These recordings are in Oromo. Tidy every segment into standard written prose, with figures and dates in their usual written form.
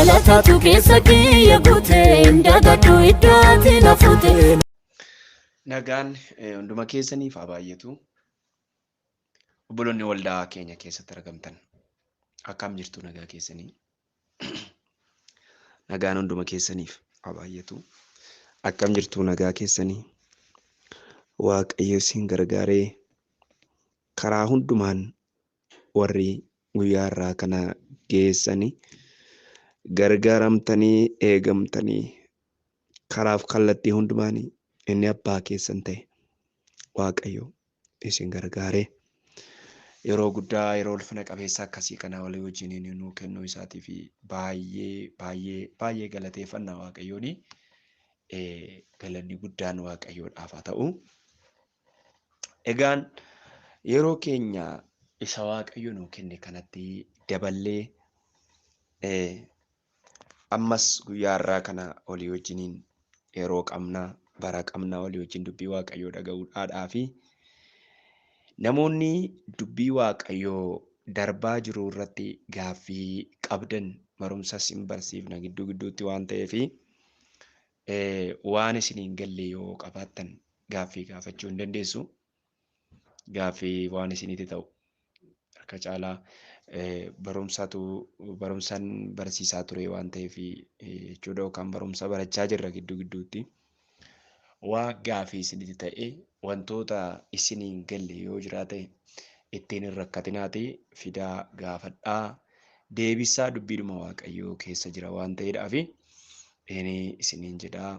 Galatatu keessa kiyya guute, hin dagadhu iddoo ati na fuute. Nagaan hunduma keessaniif haa baay'atu. Obboloonni waldaa keenya keessatti argamtan akkam jirtu nagaa keessanii? Nagaan hunduma keessaniif haa baay'atu. Akkam jirtu nagaa keessanii? Waaqayyo isin gargaaree karaa hundumaan warri guyyaa har'aa kana geessanii gargaaramtanii eegamtanii karaaf kallattii hundumaanii inni abbaa keessan ta'e Waaqayyo isin gargaaree yeroo guddaa yeroo ulfina qabeessa akkasii kana walii wajjin nuu kennuu isaatii fi baay'ee baay'ee baay'ee galateeffanna Waaqayyooni. Galanni guddaan Waaqayyoodhaaf haa ta'u. Egaan yeroo keenya isa Waaqayyo nuu kenne kanatti daballee ammas guyyaa har'aa kana walii wajjiniin yeroo qabna, bara qabna walii wajjin dubbii Waaqayyoo dhaga'uudhaadhaa fi namoonni dubbii Waaqayyoo darbaa jiru irratti gaaffii qabdan barumsas hin barsiifna gidduu gidduutti waan ta'eef waan isin hin galle yoo qabaattan gaaffii gaafachuu hin dandeessu. Gaaffii waan isinitti ta'u harka caalaa barumsatu barumsan barsiisaa ture waan ta'eef jechuudha yookaan barumsa barachaa jirra gidduu gidduutti. Waan gaaffii isinitti ta'e wantoota isin hin galle yoo jiraate ittiin hin rakkatinaati fidaa gaafadhaa. Deebisaa dubbiidhuma Waaqayyoo keessa jira waan ta'eedhaaf inni isiniin jedhaa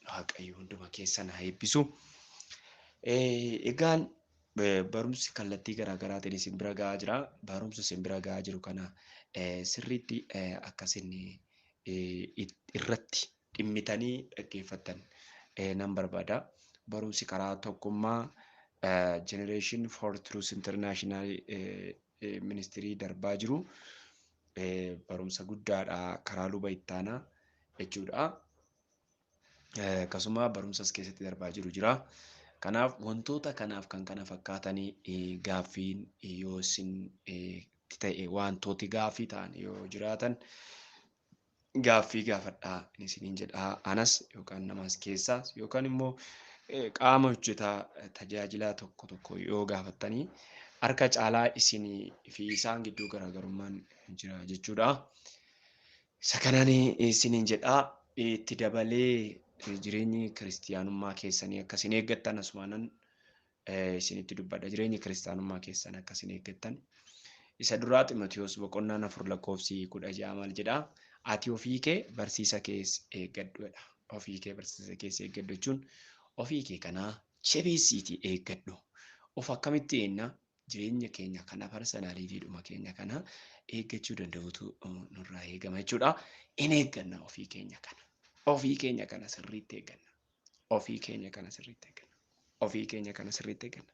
Waaqayyo hunduma keessan haa eebbisu. Egaan barumsi kallattii garaa garaatiin isin bira ga'aa jira. Barumsa isin bira ga'aa jiru kana sirriitti akka isin irratti dhimmitanii dhaggeeffattan nan barbaada. Barumsi karaa tokkummaa Generation for Truth International Ministirii darbaa jiru barumsa guddaadha karaa luba ittaanaa jechuudha. Akkasuma barumsas keessatti darbaa jiru jira. Kanaaf wantoota kanaaf kan kana fakkaatanii gaaffiin yoo isin ta'e wantooti gaaffii ta'an yoo jiraatan gaaffii gaafadhaa isiniin jedhaa anas yookaan namas keessaa yookaan immoo qaama hojjetaa tajaajilaa tokko tokko yoo gaafattanii harka caalaa isinii fi isaan gidduu garaagarummaan jira jechuudha. Isa kanaan isiniin jedhaa itti dabalee jireenyi kiristiyaanummaa keessanii akka isin eeggattan asumaanan isinitti dubbadha. Jireenyi kiristiyaanummaa keessan akka isin eeggattan. Isa duraa Ximotewos boqonnaan 4 lakkoofsi 16 maal jedhaa? Ati ofii kee barsiisa kees eeggadhu jedha. Ofii kee barsiisa kees eeggadhu jechuun ofii kee kanaa jabeessiitii eeggadhu. Of akkamitti eenna? Jireenya keenya kana parsanaliitiidhuma keenya kana eeggachuu danda'utu nurraa eegama jechuudha. In eegganna ofii keenya kana. Ofii keenya kana sirriitti eegganna. Ofii keenya kana sirriitti eegganna. Ofii keenya kana sirriitti eegganna.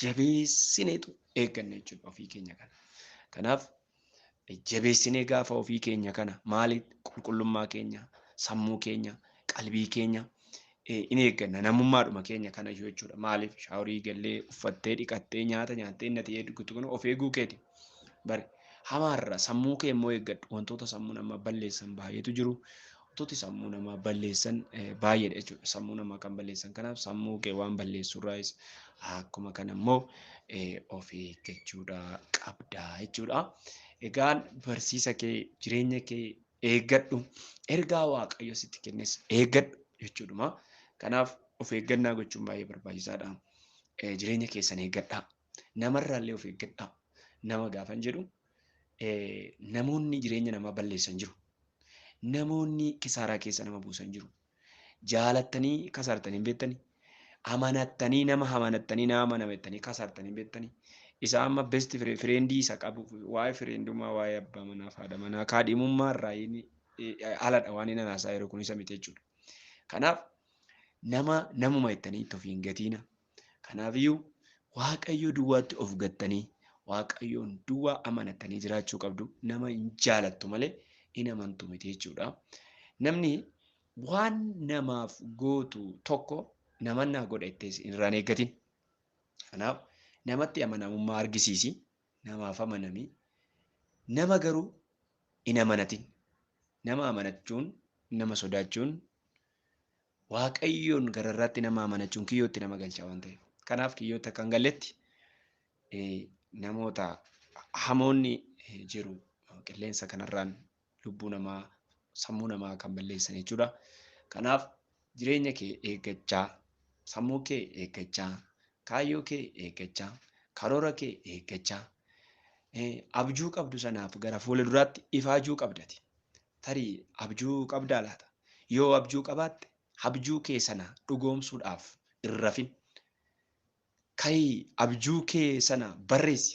Jabeessineetu eegganna jechuudha ofii keenya kana. Kanaaf jabeessinee gaafa ofii keenya kana maali qulqullummaa keenya, sammuu keenya, qalbii keenya in eegganna namummaadhuma keenya kana iyyuu jechuudha. Maaliif shaaworii gallee uffattee dhiqattee nyaata nyaattee inni ati eeggattu kun of eeguu keeti. Bari hamaarra sammuu kee immoo eeggadhu wantoota sammuu namaa balleessan baay'eetu jiru. Wantooti sammuu namaa balleessan baay'eedha jechuudha. Sammuu namaa kan balleessan kanaaf sammuu kee waan balleessurraayis akkuma kana immoo of eeggachuudha qabda jechuudha. Egaan barsiisa kee jireenya kee eeggadhu ergaa Waaqayyo sitti kennes eeggadhu jechuudhuma. Kanaaf of eeggannaa gochuun baay'ee barbaachisaadha. Jireenya keessan eeggadhaa. Namarraallee of eeggadhaa. Nama gaafan jedhu namoonni jireenya namaa balleessan jiru. Namoonni kisaaraa keessa nama buusan jiru. Jaalattanii kasaartanii hin beektanii? Amanattanii nama amanattanii nama amanamettanii kasaartanii hin beektanii? Isa amma best friendii isa qabu waa'ee friendummaa waa'ee abbaa manaa fi haadha manaa kaadhimummaa irraa inni aladha waan inni haasaa jiru kun isa miti jechuudha. Kanaaf nama namuma jettanii itti of hin gatiina. Kanaafiyyuu Waaqayyo duwwaatti of gattanii Waaqayyoon duwwaa amanattanii jiraachuu qabdu. Nama hin jaalattu malee hin amantu miti jechuudha. Namni waan namaaf gootu tokko naman naa godha jettee irraa hin eeggatin. Kanaaf namatti amanamummaa argisiisi. Namaaf amanami. Nama garuu hin amanatin. Nama amanachuun, nama sodaachuun, Waaqayyoon gararraatti nama amanachuun kiyyootti nama galcha waan ta'eef. Kanaaf kiyyootti akka hin galletti namoota hamoonni jiru qilleensa kanarraan lubbuu namaa, sammuu namaa kan balleessan jechuudha. Kanaaf jireenya kee eeggachaa, sammuu kee eeggachaa, kaayyoo kee eeggachaa, karoora kee eeggachaa, abjuu qabdu sanaaf gara fuula duraatti ifaajuu qabdati. Tarii abjuu qabdaa laata? Yoo abjuu qabaatte abjuu kee sana dhugoomsuudhaaf hin rafin. Ka'ii abjuu kee sana barreessi.